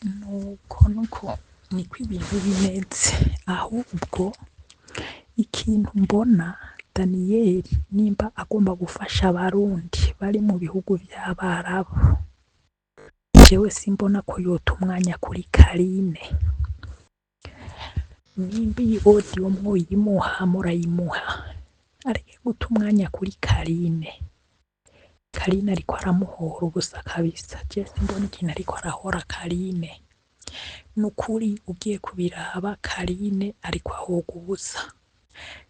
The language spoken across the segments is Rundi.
Nuko nuko niko ibintu bimeze. Ahubwo ikintu mbona, Daniyeli nimba agomba gufasha Abarundi bari mu bihugu vy'Abarabu, jewe simbona ko yota umwanya kuri Karine. Nimba iyi audio mwoyimuha, murayimuha, areke guta umwanya kuri Karine. Karine ariko aramuhora ubusa kabisa. Je simbona ikintu ariko arahora Karine. Nukuri ugiye kubiraba, Karine ariko ahoga ubusa.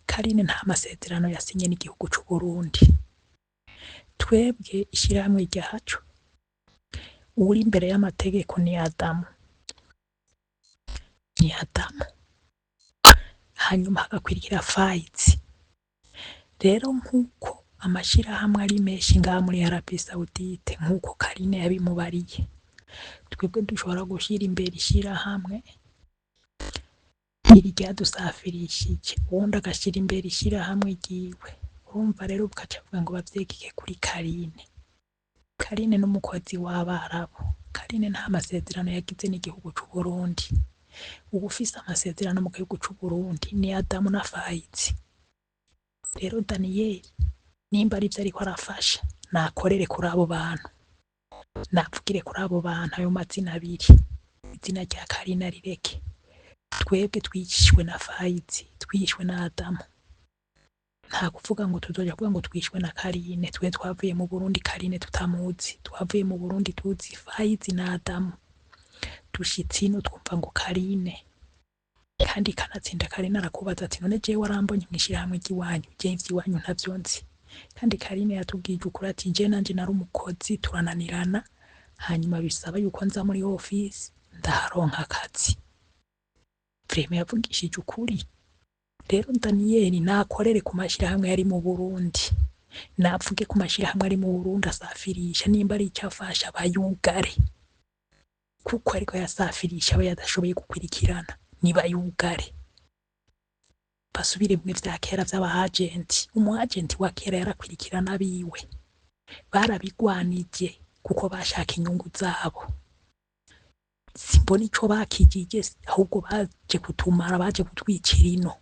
Karine nta masezerano yasinye n'igihugu c'Uburundi. Twebwe ishirahamwe ryacu, uwuri imbere y'amategeko ni Adamu, ni Adamu, hanyuma hagakwirikira Fayizi. Rero nk'uko amashirahamwe ari menshi ngaha muri Arabie Saoudite, nk'uko Karine yabimubariye, twebwe dushobora gushira imbere ishirahamwe iri ryadusafirishije, uwundi agashira imbere ishirahamwe ryiwe. Urumva rero, bukaca avuga ngo bavyegeke kuri Karine. Karine n'umukozi w'Abarabu. Karine nta masezerano yagize n'igihugu c'Uburundi. Uwufise amasezerano mu gihugu c'Uburundi ni Adamu na Fayizi. Rero Daniyeli nimba arivyo ariko arafasha, nakorere kuri abo bantu, navugire kuri abo bantu ayo mazina abiri, izina rya Karine arireke. Twebwe twishwe na Fayizi, twishwe na Adamu. Nta kuvuga ngo tuzoja kuvuga ngo twishwe na Karine. Twe twavuye mu Burundi Karine tutamuzi. Twavuye mu Burundi tuzi Fayizi na Adamu. Dushitse ino twumva ngo Karine. Kandi kanatsinda Karine arakubaza ati: "None jewe warambonye mw'ishirahamwe ry'iwanyu?" "Je ivy'iwanyu ntavyo nzi." Kandi Karine yatubwije ukuri ati: "Je nanje nari umukozi, turananirana, hanyuma bisaba yuko nza muri office, ndaharonka akazi." Vraiment yavugishije ukuri. Rero Daniyeli nakorere ku mashirahamwe yari mu Burundi, navuge ku mashirahamwe ari mu Burundi asafirisha. Nimba ari ico afasha, bayugare, kuko ariko yasafirisha aba yadashoboye gukurikirana. Nibayugare, basubire bimwe vya kera vy'aba agent. Umu agent wa kera yarakurikirana abiwe. Barabigwanije kuko bashaka inyungu zabo. Simbona ico bakijije, ahubwo baje kutumara, baje kutwicira ino.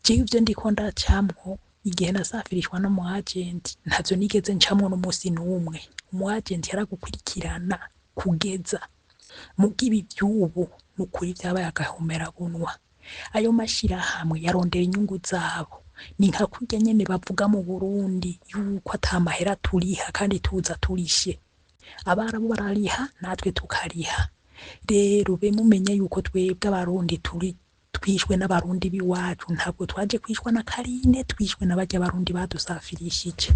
Jewe ivyo ndiko ndacamwo, igihe nasafirishwa n'umu agent, ntavyo nigeze ncamwo n'umusi n'umwe. Umu agent yaragukurikirana kugeza muga. Ibi vy'ubu nukuri vyabaye agahomerabunwa. Ayo mashirahamwe yarondera inyungu zabo. Ni nka kurya nyene bavuga mu Burundi yuko ata mahera turiha kandi tuza turishe. Abarabu barariha, natwe tukariha. Rero be mumenye yuko twebwe Abarundi turi twishwe n'Abarundi b'iwacu. Ntabwo twaje kwishwa na Karine, twishwe n'abarya Barundi badusafirishije.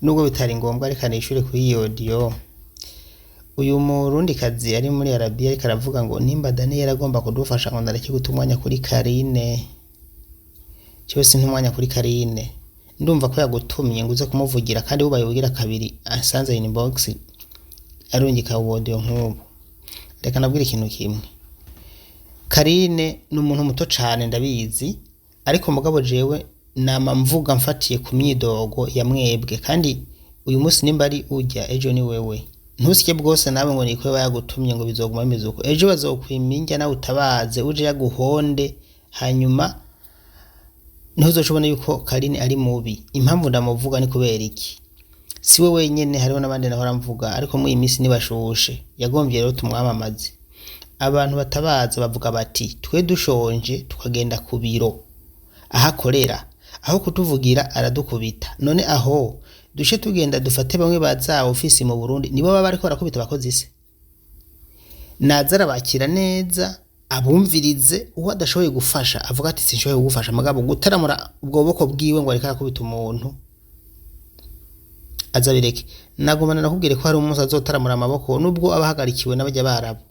Nubwo bitari ngombwa, reka nishure kuri iyo audio. Uyu Murundikazi ari muri Arabiya ariko aravuga ngo nimba Daniel agomba kudufasha, ngo ndareke guta umwanya kuri Karine. Jewe sinta umwanya kuri Karine. Ndumva ko yagutumye ngo uze kumuvugira, kandi bubaye ubugira kabiri asanze inbox arungika audio nk'ubu. Reka nabwire ikintu kimwe: Karine ni umuntu muto cane, ndabizi, ariko mugabo jewe nama mvuga mfatiye ku myidogo ya mwebwe. Kandi uyu munsi nimba ari urya, ejo ni wewe. Ntusye bwose nawe ngo niko yagutumye ngo bizoguma bimeze uko. Ejo bazokwima indya, nawe utabaze, uje yaguhonde, hanyuma ntuzoca ubona yuko Karine ari mubi. Impamvu ndamuvuga ni kubera iki? Si we wenyene, hariho n'abandi nahora mvuga, ariko muri iyi minsi nibashushe. Yagombye rero tumwamamaze. Abantu batabaza bavuga bati: "Twe dushonje tukagenda ku biro aho akorera, aho kutuvugira aradukubita." None aho dushe tugenda dufate bamwe baza ofisi mu Burundi, nibo baba bariko barakubita abakozi se? Naza arabakira neza, abumvirize. Uwo adashoboye gufasha avuga ati: "Sinshoboye kugufasha." Mugabo gutaramura ubwo buboko bwiwe ngo ariko arakubita umuntu, azabireke. Nagumana nakubwire ko hari umunsi azotaramura amaboko, nubwo aba ahagarikiwe n'abajya barabo,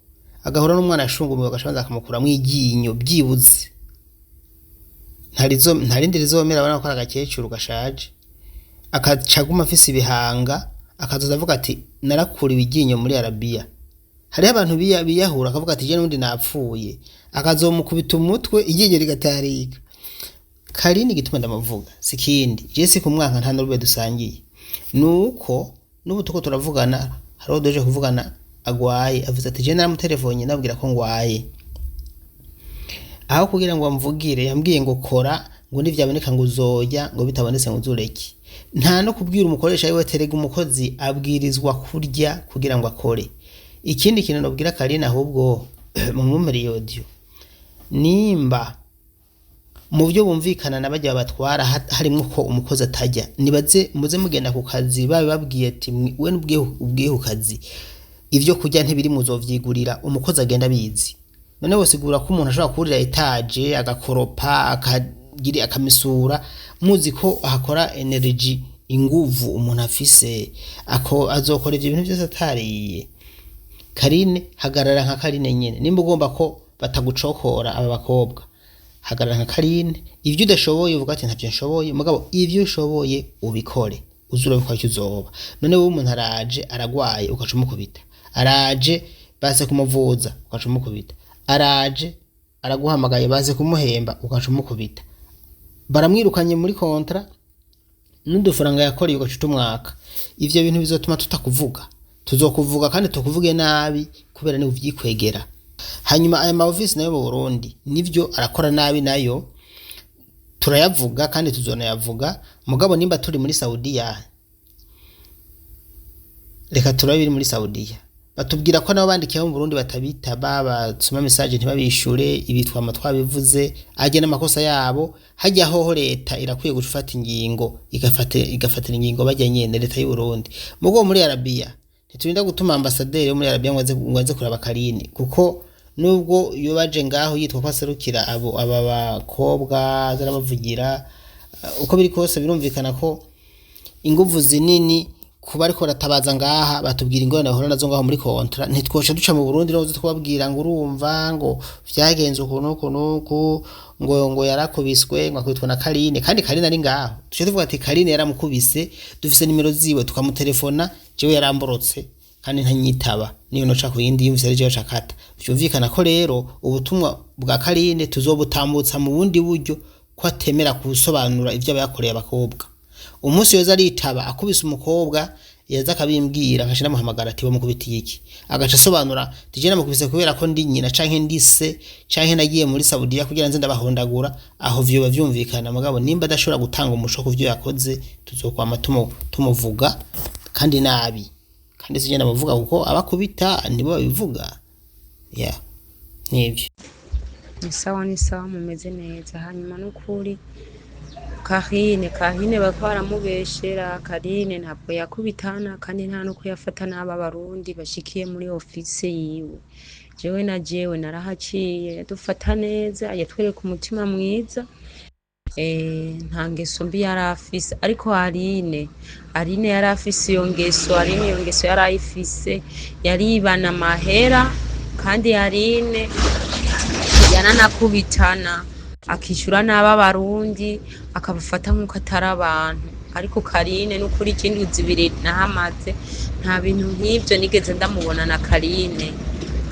agahura n'umwana yashungumiwe, agashabanza akamukuramwo iryinyo byibuze, ntarindi rizomera. Abona ko ari agakecuru gashaje, akaca aguma afise ibihanga, akazoza avuga ati: "Narakuriwe iryinyo muri Arabiya." Hariho abantu biyahura, akavuga ati: "Je n'ubundi napfuye." Akazomukubita umutwe, iryinyo rigatarika. Karini igituma ndamuvuga si kindi, je si kumwanka, nta n'urube dusangiye, nuko n'ubu tuko turavugana, hariho duhejeje kuvugana. agwaye, avuze ati je naramutelefone nabwira ko ngwaye, aho kugira ngo amvugire yambwiye ngo kora, ngo nivyaboneka ngo uzorya, ngo bitabonetse ngo uzureke. Nta no kubwira umukoresha wiwe terega umukozi abwirizwa kurya kugira ngo akore. Ikindi kintu nobwira Karine, ahubwo mumumere iyo audio, nimba mu byo bumvikana na bajya babatwara harimwo ko umukozi atajya, nibaze muze mugenda ku kazi babibabwiye ati we ubwiye ku kazi ivyo kurya ntibiri muzovyigurira, umukozi agenda abizi. None wosigura ko umuntu ashobora kurira etaje agakoropa akagira akamisura, muzi ko ahakora energy inguvu umuntu afise ako azokora ivyo bintu vyose atariye. Karine hagarara nka Karine nyene, nimba ugomba ko batagucokora aba bakobwa, hagarara nka Karine. Ivyo udashoboye uvuga ati ntavyo nshoboye, mugabo ivyo ushoboye ubikore, uze urabikora icyo uzoba. None wowe umuntu araje aragwaye ugaca umukubita, araje baze kumuvuza ugaca umukubita, araje araguhamagaye baze kumuhemba ugaca umukubita, baramwirukanye muri kontra n'udufaranga yakoreye ugaca utumwaka. Ivyo bintu bizotuma tutakuvuga, tuzokuvuga kandi tukuvuge nabi kubera niwe uvyikwegera. Hanyuma aya ma office nayo mu Burundi nivyo arakora nabi, nayo turayavuga kandi tuzonayavuga, mugabo nimba turi muri Saudiya reka turabe ibiri muri Saudiya. Batubwira ko nabo bandikiye mu Burundi batabitaba, basoma message ntibabishure, ibi twama twabivuze, ajya n'amakosa yabo. Hajya hoho leta irakwiye gufata ingingo, igafatira ingingo bajya nyene leta y'u Burundi. Mugo muri Arabia ntiturinda gutuma ambasaderi wo muri Arabia ngo aze kuraba Karine, kuko nubwo iyo baje ngaho yitwa ko aserukira abo aba bakobwa azarabavugira, uko biri kose birumvikana ko inguvu zinini kuba ariko baratabaza ngaha batubwira ingorane bahura nazo ngaho muri kontra. Ntitwoca duca mu Burundi no twababwira ngo urumva ngo vyagenze uku nuku nuku, ngo yarakubiswe ngo akubitwa na Karine, kandi Karine ari ngaho. Tuce tuvuga ati Karine yaramukubise, dufise nimero ziwe tukamutelefona, jewe yaramborotse kandi ntanyitaba, niyo noca ku yindi yumvise ari jewe cakata. Vyumvikana ko rero ubutumwa bwa Karine tuzobutambutsa mu bundi buryo, ko atemera kusobanura ivyo aba yakoreye abakobwa. Umunsi yoza aritaba akubise umukobwa yaza akabimbwira, nkaca ndamuhamagara ati wamukubitiye iki, agaca asobanura ati je namukubise kubera ko ndi nyina canke ndi se canke nagiye muri Saudiya kugira nze ndabahondagura, aho vyoba vyumvikana. Mugabo nimba adashobora gutanga umuco ku vyo yakoze, tuzokwama tumuvuga kandi nabi, kandi sije ndamuvuga kuko abakubita nibo babivuga. Yeah, nivyo. Ni sawa, ni sawa, mumeze neza. Hanyuma n'ukuri Karine bariko baramubeshera. Karine ntabwo yakubitana kandi nta nuko yafata n'aba Barundi bashikiye muri ofise yiwe. Jewe na jewe narahaciye, yadufata neza, yatwereka umutima mwiza, nta ngeso mbi yari afise. Ariko Aline yari afise iyo ngeso, Aline iyo ngeso yari ayifise, yaribana amahera, kandi Aline yaranakubitana akishura n'aba Barundi akabafata nk'uko atari abantu. Ariko Karine n'ukuri ikindi zibiri nahamaze nta bintu nk'ivyo nigeze ndamubona na Karine.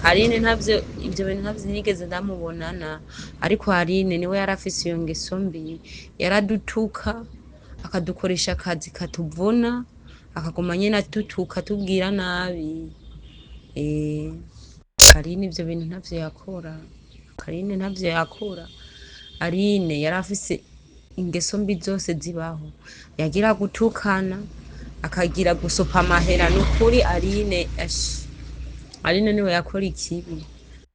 Karine ntavyo, ivyo bintu ntavyo nigeze ndamubonana. Ariko Aline niwe yarafise iyo ngeso mbi, yaradutuka akadukoresha akazi katuvuna, akaguma nyene atutuka atubwira nabi. Karine ivyo bintu ntavyo yakora, Karine ntavyo yakora. Aline yarafise ingeso mbi zose zibaho, yagira gutukana, akagira gusopa amahera. Nukuri Aline, ash, Aline niwe yakora ikibi.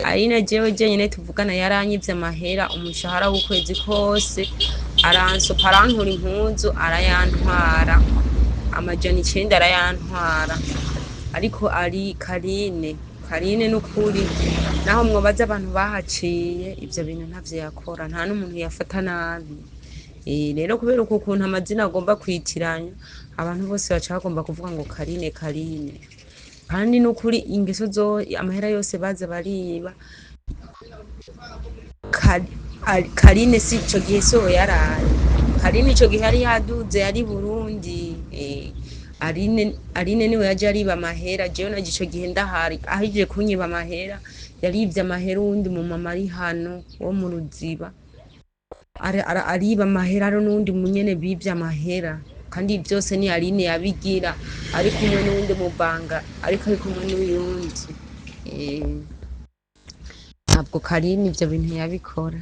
Aline jewe jenyene tuvugana yaranyivye amahera, umushahara w'ukwezi kose aransopa, arantura impuzu arayantwara, 900 arayantwara. Ariko ari Karine nukuri naho mwobaza abantu bahaciye, ivyo bintu ntavyo yakora, nta n'umuntu yafata nabi. Rero kubera uko kuntu amazina agomba kwitiranya, abantu bose baca bagomba kuvuga ngo Karine Karine. Kandi nukuri ingeso zo amahera yose baza bariba, Karine si ico gihe so yaraye. Karine ico gihe yari yaduze, yari Burundi. Aline niwe yaje ariba amahera, jewe naje ico gihe ndahari, ahejeje kunyiba amahera, yarivye amahera uwundi mu mama ari hano wo mu Ruziba. Ariba amahera, ari n'uwundi munyene bivye amahera, kandi vyose ni Aline yabigira, ari kumwe n'uwundi mubanga, ariko ari kumwe n'uyundi. Ntabwo Karine ivyo bintu yabikora.